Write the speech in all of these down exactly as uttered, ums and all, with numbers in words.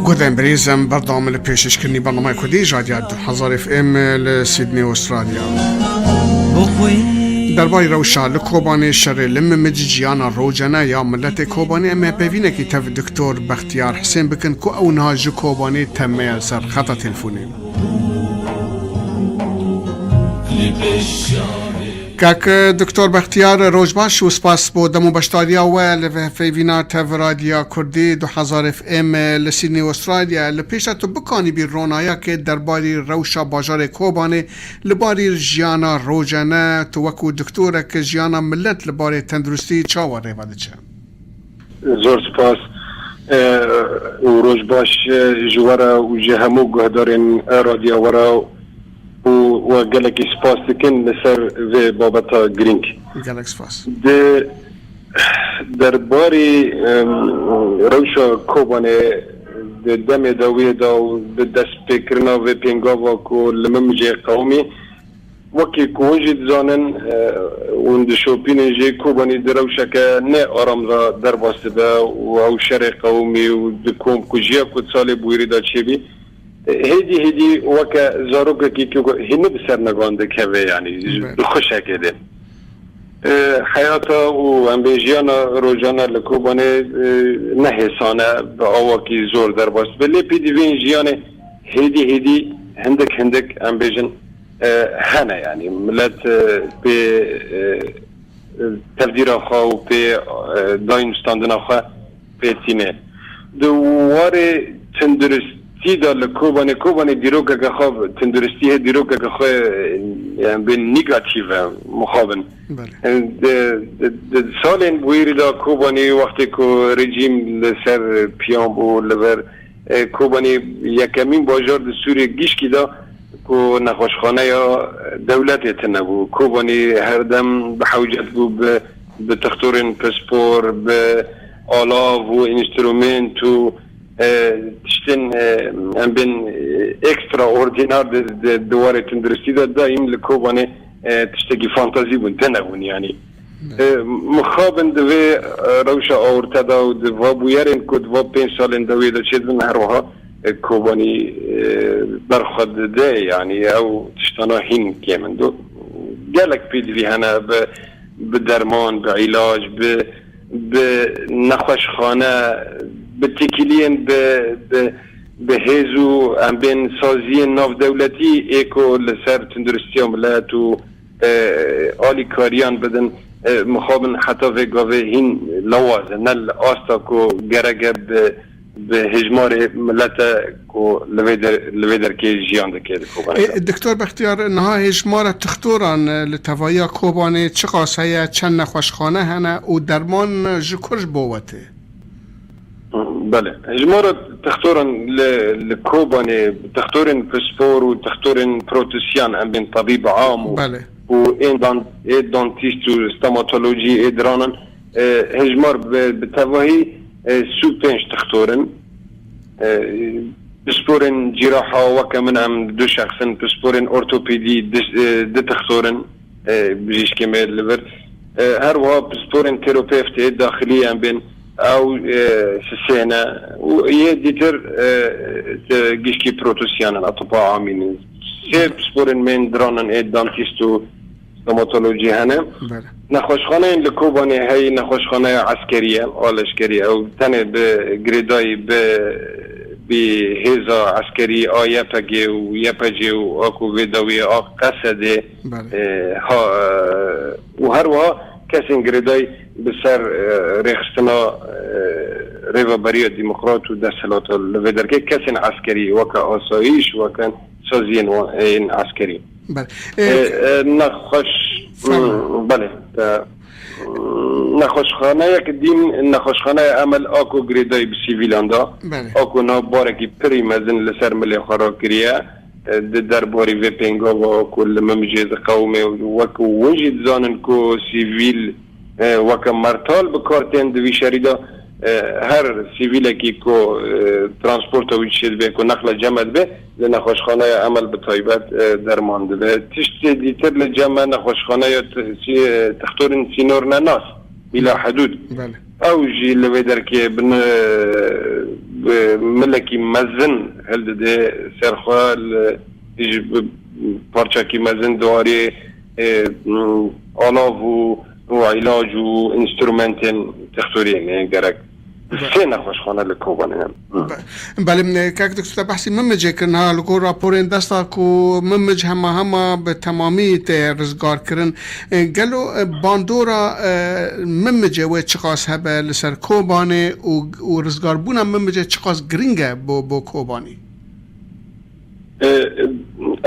Guhdarên birîz, em berdewam li pêşkêşkirinî bernameyê Kurdî ji Radya du hezar F M li Sydney, Australya. Derbarî rewşa li Kobanê, şerê li Mimicî, jiyana rojane ya miletê Kobanê, em ê peyvînekî tev Doktor Bextiyar Hisên bikin ku ew niha ji Kobanê tev me ye li ser xeta telefonê. Kak Doktor Bextiyar, roj baş û spas bo dem û beşdariya we li peyvîna tev Radya Kurdî du hezar F M li Sydney, Australya. Li pêş de tu bikanîbî ronayakê derbarî rewşa bajarê Kobanê li barî jiyana rojane, tu wekû doktorek jiyana milet li barê tenduristî çawa rêve diçe? Zor spas, e, û roj baş, e, ji we re û ji hemû guhdarên, e, radya we re û we gelekî spas dikin li ser vê babeta girîng. Gelek spas. Di derbarî, em, rewşa Kobanê di demê dawiyê de û bi destpêkirina vê pêngava ku li Mimicê qewimî, wekî ku hûn jî dizanin, e, hûn dişopînin jî, Kobanî di rewşeke ne aram de derbas dibe û ew şerê qewimî û di komkujiya ku salê bûyerî de çêbî, e, hêdî hêdî weke zarokekî ku hînî bi ser negan dikeve, yanî Belê. Di xweşekê de. E, heyata û em bê jiyana rojane li Kobanê, e, ne hêsan e, bi awakî zor derbas dibe. Lê pêdivên jiyanê hêdî hêdî hindik hindik, em bêjin, e, hene, yanî milet, e, pê, e, e, tevdîra xwe û pê, e, dayîn û standina xwe pê tîne. Di warê tenduristî de li Kobanê, Kobanê dîrokeke xwe, tenduristî hê dîrokeke xwe, e, em bê negatîf e, mixabin. Belê. E, di, di, di salên bûyerî de Kobanê, wextê ku rejîm li ser piyan bû, li ber, e, Kobanê yekemîn bajar di Sûriyê gişkî de ku nexweşxaneya dewletê tune bû. Kobanê her dem bi hewcet bû bi, bi textorên pispor, bi alav û înstrument û, e, tiştên, e, em bên, e, ekstraordînar di, di, di warê tenduristî de daîm li Kobanê, e, tiştekî fantazî bûn, tune bûn yanî. E, mixabin di vê, e, rewşa awirte de û di va bûyerên ku di va pênc salên dawiyê de çêdibin, her wiha, e, Kobanî, e, berxwe dide, yanî ew tiştana hîn kêm in. Do-, gelek pêdivî hene bi, bi derman, bi îlac, bi, bi nexweşxane, bi têkiliyên bi, bi, bi hêz û em bên saziyên navdewletî ê ku li ser tenduristiya milet û e, alîkariyan bidin, e, mixabin heta vê gavê hîn lawaz e. Ne li asta ku gerek e bi, bi hejmarê milete ku li vê der-, li vê derkê jiyan dike di Kobanê de. E, Doktor Bextiyar, niha hejmara tixtoran, e, li tevahiya Kobanê çiqas heye, çend nexweşxane hene û derman ji kur ji bo we tê? Belê. Hejmara textoran li, li Kobanê, textorên pispor û textorên protisiyan, em bên tabîb am û, Belê. û ên dan-, ê dantîst û stomatolojî ê diranan, e, hejmar bi, bi tevahî, e, sî û pênc textor in. E, pisporên cîraha weke min em du şexs in, pisporên ortopedî di, e, du textor in. E, bijîşkê me li vir. E, her wiha pisporên terapewtê daxilî em bên, ew, e, sisê ne û yê dîtir, e, di gişkî protosyan in, etipa amîn in. Sê pisporên me yên diranan ê dantîst û stomatolojî hene. Belê. Nexweşxaneyên li Kobanê heyî nexweşxaneya eskerî ye, a leşkerî ye. Ew tenê bi girêdayî bi, bi hêza eskerî a Y P G û Y P G û a ku vê dawiyê a Qesedê Belê. E, ha, e, û her wiha kesên girêdayî bi ser, e, rêxistina, e, rêveberiya demokrat û desthilata li vê derkê, kesên eskerî weke asayîş, weke saziyên wan, ên eskerî. Belê. E, E, e, nexweş-, Fermo. Hmm, belê. E, nexweşxaneyek dîn, nexweşxaneya Emel a ku girêdayî bi sivîlan da, Belê. a ku niha barekî pirî mezin li ser milê xwe rakiriye. E, di derbarî vê pêngava ku li Mimicê diqewime û wek hûn jî dizanin ku sivîl, e, weke mertal bi kar tên di vî şerî de, e, her sivîlekî ku, e, transporta wî çêdibe, ku neqle cem dibe, li nexweşxaneya Emel bi taybet, e, derman dibe. Tiştê dîtir li cem me nexweşxaneya t-, sî-, e, textorên sînornenas, bîla Belê. hidûd. Belê. Ew jî li vê derkê bi ne-, bi milekî mezin hildide ser xwe, li, ji bi parçekî mezin di warê, e, alav û, û îlac û înstrumentên textoriyê ne gerek. Be- Sê nexweşxane li Kobanê ne. Hı. Be-, belê, kek doktor, te behsî Mimicê kirin ha, li gor raporên desta ku Mimic hema hema bi temamî tê rizgarkirin. E, gelo, e, bandora, e, Mimicê wê çiqas hebe li ser Kobanê û, û rizgarbûna Mimicê çiqas giring e bo, bo Kobanî? E,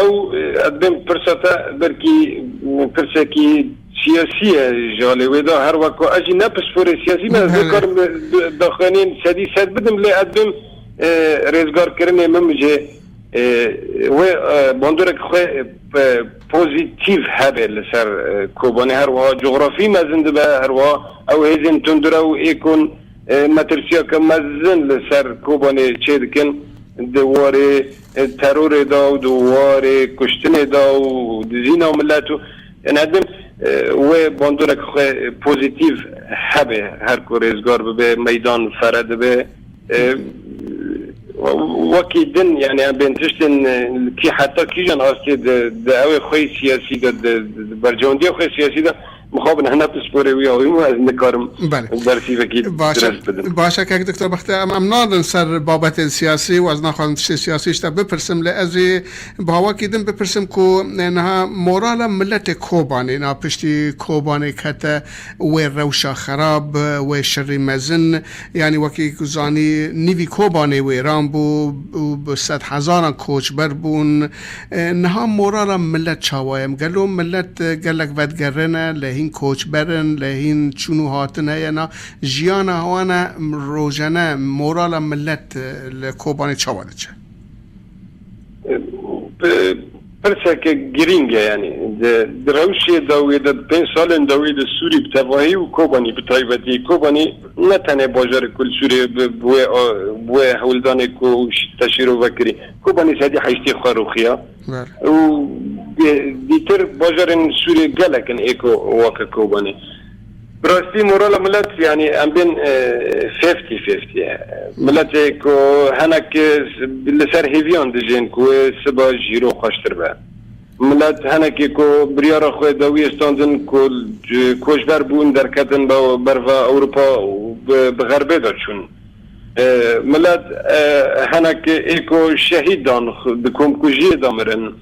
ew, e, ez bêm pirsa te belkî pirsekî siyasî ye ji alê wê de, her wek ku ez jî ne pisporê siyasî me, ez Belê. nikarim, e, daxuyaniyên sedî sed bidim, lê ez bêm, e, rêzgarkirinê Mimicê, e, wê, e, bandorek xwe, e, pozîtîf hebe li ser, e, Kobanê. Her wiha cografî mezin dibe, her wiha ew hêzên tundrew êkon, e, metirsiyeke mezin li ser Kobanê çêdikin, di warê, e, terorê de û di warê kuştinê de û dizîna milet û, yani, ez bêm, e, wê bandorek xwe pozîtîf hebe, her ku rêzgar bibe, meydan fere dibe. E, wekî din, yani, em bên tiştên, e, kî heta kîjan astê di, di ew ê xwe siyasî de, di, di, di berjewendiya xwe siyasî de mixabin hene pisporê wî awî min, ez nikarim Belê. bersîvekî Baş e, direst bidim. baş e, kek doktor Bexte, em, em nadin ser babetên siyasî û ez naxwazim tiştê siyasî ji te bipirsim, lê ez ê bi hawakî din bipirsim ku, e, niha morala miletê Kobanê, na piştî Kobanê kete wê rewşa xerab, wê şerî mezin, Yanî wekî ku zanî nîvî Kobanê wêran bû û bi sed hezaran koçber bûn. E, niha morala milet çawa ye? Gelo milet, e, gelek vedigerine, lê hîn koçber in, lê hîn çûn û hatin heye, na jiyana wan e rojane, morala milet, e, li Kobanê çawa diçe? Bi pirseke girîng e, yanî di, di rewşê dawiyê de, di pênc salên dawiyê de Sûrî bi tevahî û Kobanî bi taybetî, Kobanî ne tenê bajarê ku li Sûriyê bi, bi wê a-, bi wê hewldanê ku ş-, te şîrove kirî, Kobanî sedî heştê xwe rûxiya. Ber. Û dî-, dîtir bajarên Sûriyê gelek in ê ku weke Kobanî. Bi rastî morala milet, yanî em bên, e, fifty fifty ye. Miletê ku henek, e, li ser hêviyan dijên ku wê siba jîro xweştir be. Milet henekê ku biryara xwe dawiyê standin ku, e, koçber bûn, derketin be-, berva Ewropa û bi, bi xerbê de çûn. E, milet, e, henek ê ku şehîd dan, di komkujiyê de mirin.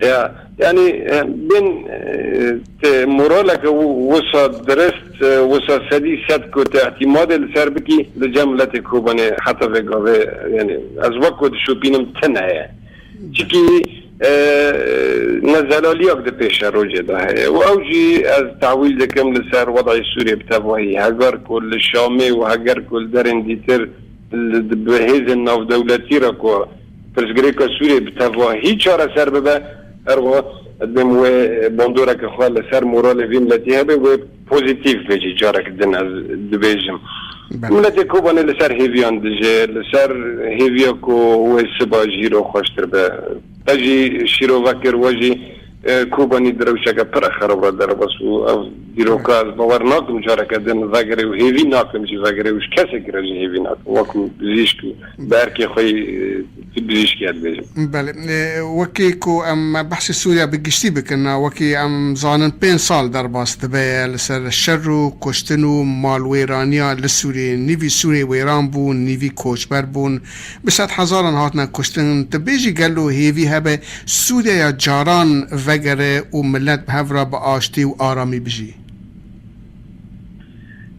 Ya, yanî, e, bên, e, te moraleke wi-, wisa dirist, e, wisa sedî sed ku te îtîmadê li ser bikî, li cem miletê Kobanê heta vê gavê, yanî, ez wek ku dişopînim tune ye. Çikî, e, ne zelaliyak di pêşerojê de heye. Û ew jî ez tehwîl dikim li ser wedayê Sûriyê bi tevahî. Heger ku li Şamê û heger ku li derên dîtir li, bi hêzên navdewletî re ku pirsgirêka Sûriyê bi tevahî çareser bibe, her wiha dibêm wê bandoreke xwe li ser moralê vî miletî hebe, wê pozîtîf be jî careke din ez dibêjim. Belê. Miletê Kobanê li ser hêviyan dije, li ser hêviya ku wê siba jîro xweştir be. Te jî şîrove kir, we jî, e, Kobanî di rewşeke pir xerab re derbas bû. Ev dîroka ez bawer nakim careke din vegere û hêvî nakim jî vegere û ji kesekî re jî hêvî nakim. Wek pizîşk û bi erkê xwe, e, tu pizîşkî ye dibêjim. Belê. E, wekî ku em behsê Sûriya bi giştî bikin, wekî em zanin pênc sal derbas dibe li ser şer û kuştin û malwêraniya li Sûriyê. Nîvî Sûriyê wêran bû, nîvî koçber bûn. Bi sed hezaran hatine kuştin. Tu bêjî gelo hêvî hebe Sûriyeya caran vegere û milet bi hev re bi aştî û aramî bijî?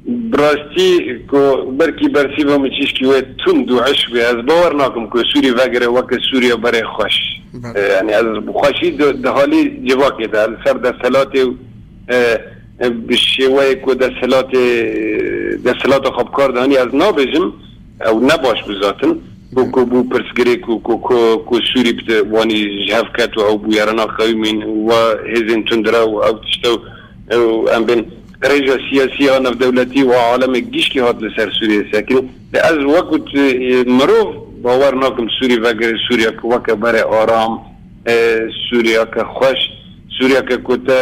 Bi rastî ku belkî bersîva min çîşkî wê tund û eş bê. Ez bawer nakim ku Sûrî vegere weke Sûriya berê xweş. Belê. E, yani ez bi xweşî di, di halî civakê de, li ser desthilatê û, e, e, bi şêweyê ku desthilatê, desthilata xwe bi kar dihanî ez nabêjim, ew ne baş bû zaten. Ku, ku bû pirsgirêk û ku, ku, ku Sûrî bi wanî ji hev ket û ew bûyerana qewimîn û wa hêzên tundrew û ew tişt ew, ew em bên rêja siyasî ya navdewletî û alemê gişkî hat li ser Sûriyê sekinî. Lê ez wekû tu, e, mirov bawer nakim Sûrî vegere Sûriyeke weke berê aram, e, Sûriyeke xweş, Sûriyeke ku te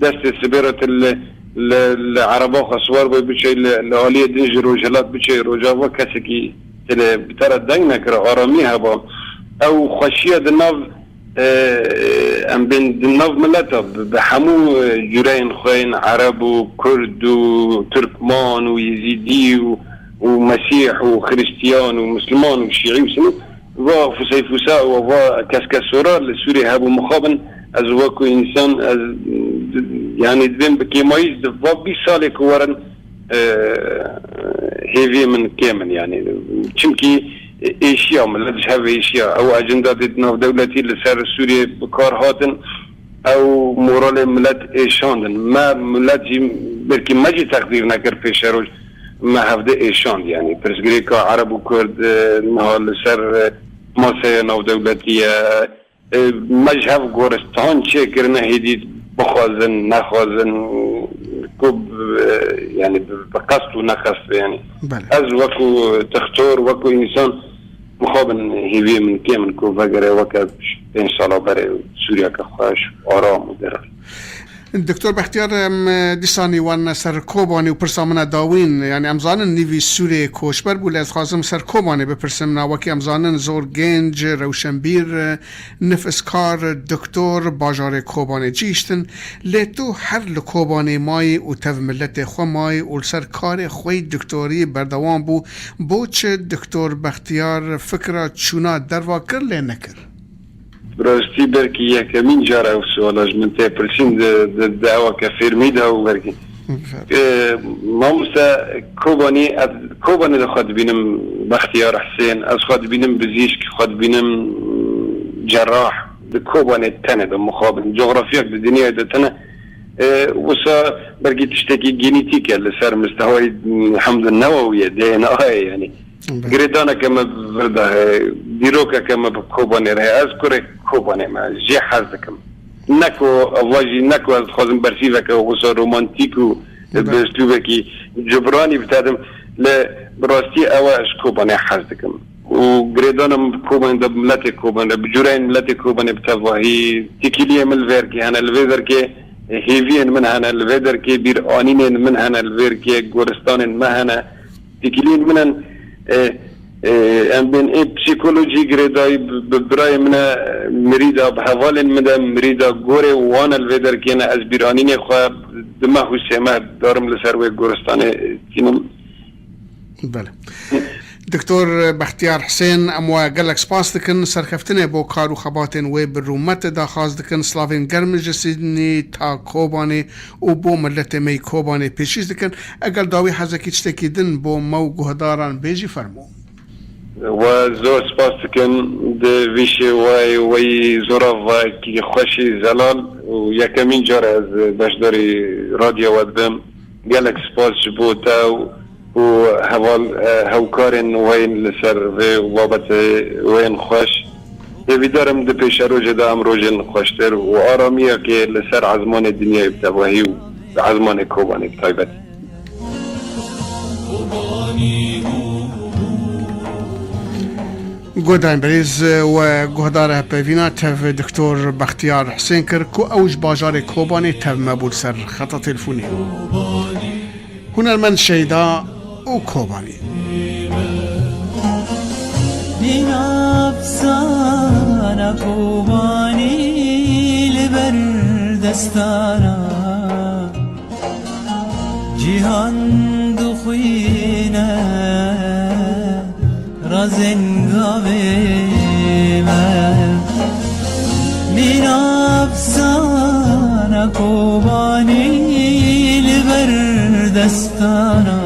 destê sibê re tu li Li, li ereba xwe siwar bû, biçe li, li aliyê din ji rojhilat biçe rojava, kesekî têne bi te re deng nekira, aramî heba. Ew xweşiya di nav, e, em bên di nav mileta bi, bi hemû, e, cureyên xwe yên ereb û kurd û tirkman û yezîdî û, û mesîh û xiristiyan û misliman û şîî û sunî, va fuseyfusa û va keskesora li Sûriyê hebû mixabin, ez wekû însan, ez, yanî dibêm bi kêmayî ji va bîst salê ku werin, e, hêviyê min kêm in, yanî çimkî êşiya, millet ji hev êşiya, ew ecenda dê navdewletî li ser Sûriyê bi kar hatin, ew moralê millet êşandin. Me millet jî, belkî me jî teqdîr nekir pêşeroj, me hevde êşand, yanî pirsgirêka ereb û kurd, e, niha li ser, e, masaya navdewletî ye. E, me ji hev goristan çêkirine, hêdî bixwazin, nexwazin, ku bi, e, yanî bi, bi qest û neqest be, yanî. Belê. Ez wekû dixtor, wekû însan, mixabin hêviyê min kêm in ku vegere weke pênc sala berê Sûriyeke xweş, aram û derin. Doktor Bextiyar, em, dîsa nî wan ser Kobanê û pirsa min e dawîn, yanî em zanin nîvî Sûriyê koçber bû, lê ez xwazim ser Kobanê bipirsim. Na wekî em zanin zor genc, rewşenbîr, nifskar, doktor, bajarê Kobanê cihiştin, lê tu her li Kobanê mayî û tev miletê xwe mayî û li ser karê xwe yî doktorî berdewam bû. Bo çi Doktor Bextiyar fikra çûna derva kir lê nekir? Bi rastî belkî yekemîn car ew suala ji min tê pirsîn di, di, di eweke fêrmî de û belkî. Bifêrm. E, mamoste, Kobanî, ez Kobanê de xwe dibînim Bextiyar Hisên, ez xwe dibînim bizîşk, xwe dibînim cerrah. Di Kobanê tenê de mixabin. Coxrafiyek di dinyayê de tune. E, wisa belkî tiştekî genetîk e li ser mistewayî hemd newewiyê, D N A ye, yanî. Belê. Girêdaneke me bi vir de heye, dîrokeke me bi Kobanê re heye. Ez kurê Kobanê me, jê hez dikim. Ne ku, va jî ne ku ez dixwazim bersîveke wisa romantîk û Belê. bi üslûbekî cibranî bitedim, lê bi rastî ew e, ez Kobanê hez dikim. Û girêdana min bi Kobanê de, bi miletê Kobanê de, bi cureyên miletê Kobanê bi tevahî, têkiliyê min li vê derkê hene, li vê derkê hêviyên min hene, li vê derkê bîranînên min hene, li vê derkê goristanên me hene. Têkiliyên min in, e, e, em bên ê psîkolojî girêdayî bi, bi birayê min e, mirîda, bi hevalên min de mirîda gorê wan e, li vê derkê ne, ez bîranînê xwe di meh û sê meh darim li ser wê goristanê tînim. Belê. Doktor Bextiyar Hisên, em we gelek spas dikin. Serkeftinê bo kar û xebatên wê bi rûmet daxwaz dikin. Slavên germ ji Sydney ta Kobanê û bo miletê me yî Kobanê pêşîz dikin. Eger dawî hezekî tiştekî din bo me û guhdaran bê jî fermo. We zor spas dikim. Di vî şêwayê weyî zora vayekî xweşî zelal û yekemîn car ez beşdarî radyo we dibim. Gelek spas ji bo te û û heval, e, hewkarên we yên li ser vê babetê we yên xweş. Hêvîdar im di pêşerojê de em rojên xweştir û aramiyekê li ser ezmanê dinyayê bi tevahî û bi ezmanê Kobanê bi taybet. Guhdarên birêz, we guhdara hevpeyvîna tev Doktor Bextiyar Hisên kir ku ew ji bajarê Kobanê tev me bû li ser xeta telefonê. Hunermend Şeyda û Kobanî. Nîna efsana Kobanî li ber destana cîhan dixwîne. Razên gavê me. Mîna efsana Kobanî li ber destana